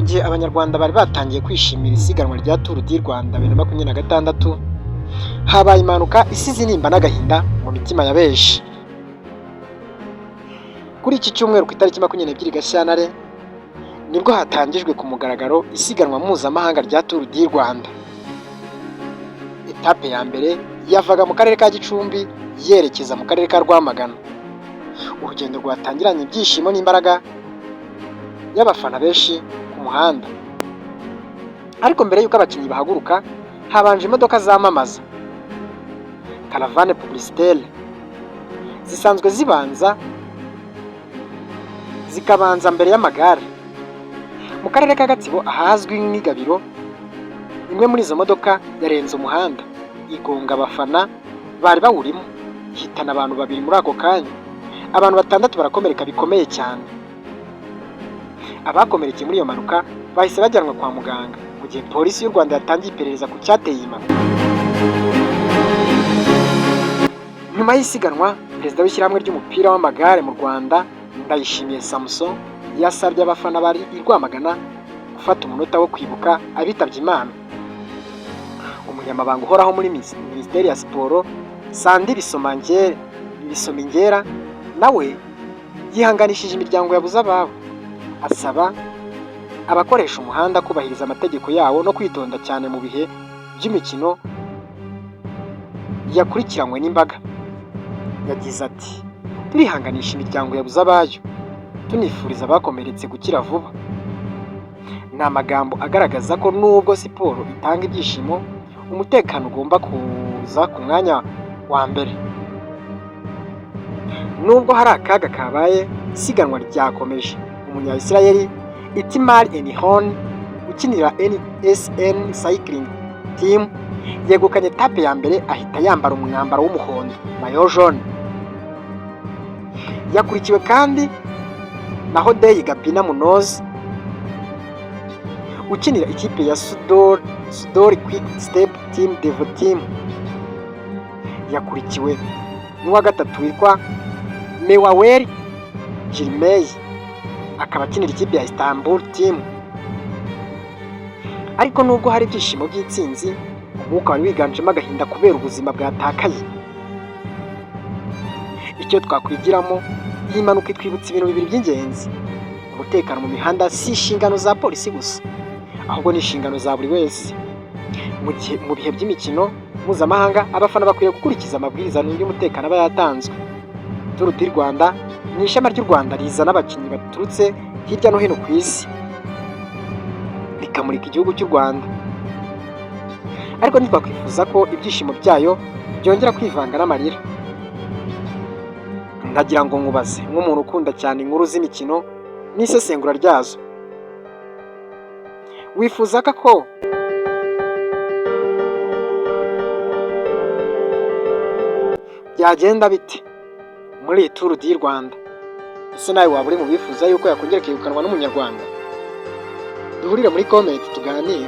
Gihe Abanyarwanda bari batangiye kwishimira isiganwa rya Tour du Rwanda 2026, habaye impanuka isize intimba n'agahinda mu mitima ya benshi. Kuri iki cyumweru, ku itariki 22 Gashyantare, nibwo hatangijwe ku mugaragaro isiganwa mpuzamahanga rya Tour du Rwanda. Etape ya mbere yavaga mu karere ka Gicumbi yerekeza mu karere ka Rwamagana. Urugendo rwatangiranye ibyishimo n'imbaraga y'abafana benshi ku muhanda. Ariko mbere y'uko abakinnyi bahaguruka, habanje imodoka zamamaza, caravane publicitaire, zisanzwe zibanza zikabanza mbere y'amagare. Mu karere ka Gatsibo, ahazwi nk'Igabiro, imwe muri izo modoka yarenze umuhanda, igonga abafana bari bawurimo, ihitana abantu babiri muri ako kanya, abantu batandatu barakomereka bikomeye cyane. Abakomerekeye muri iyo mpanuka bahise bajyanwa kwa muganga, mu gihe Polisi y'u Rwanda yatangiye iperereza ku cyateye iyi mpanuka. Nyuma y'isiganwa, Perezida w'Ishyirahamwe ry'Umupira w'Amagare mu Rwanda, Ndayishimiye Samson, yasabye abafana bari i Rwamagana gufata umunota wo kwibuka abitabye Imana. Umunyamabanga uhoraho muri Minisiteri ya Siporo, Sandi Bisomingera, nawe yihanganishije imiryango yabuze ababo, asaba abakoresha umuhanda kubahiriza amategeko yawo no kwitonda cyane mu bihe by'imikino yakurikiranywe n'imbaga. Yagize ati: "Turihanganisha imiryango yabuze abayo, tunifuriza abakomeretse gukira vuba." Ni amagambo agaragaza ko nubwo siporo itanga ibyishimo, umutekano ugomba kuza ku mwanya wa mbere. Nubwo hari akaga kabaye, isiganwa ryakomeje. Umunya-Israel Itamar Einhorn ukinira NSN Cycling Team yegukanye etape ya mbere, ahita yambara umwambaro w'umuhondo, maillot jaune. Yakurikiwe kandi na Hodei Gabina Munoz ukinira ikipe ya Soudal Quick Step Team Devoteam. Yakurikiwe n'uwa gatatu witwa Mewawel Girmay, akaba akinira ikipe ya Istanbul Team. Ariko nubwo hari ibyishimo by'intsinzi, umwuka wari wiganjemo agahinda kubera ubuzima bwatakaye. Icyo twakwigiramo: iyi mpanuka itwibutsa ibintu bibiri by'ingenzi. Umutekano mu mihanda si inshingano za polisi gusa, ahubwo ni inshingano za buri wese. Mu gihe mu bihe by'imikino mpuzamahanga, abafana bakwiye gukurikiza amabwiriza y'umutekano aba yatanzwe. Tour du Rwanda ni ishema ry'u Rwanda rizana abakinnyi baturutse hirya no hino ku isi, rikamurika igihugu cy'u Rwanda. Ariko ntitwakwifuza ko ibyishimo byayo byongera kwivanga n'amarira. Ndagira ngo nkubaze, nk'umuntu ukunda cyane inkuru z'imikino n'isesengura ryazo, wifuza ko byagenda bite muri iyi Tour du Rwanda? Ese nawe waba uri mu bifuza yuko yakongera ikegukanwa n'Umunyarwanda? Duhurire muri comment tuganire.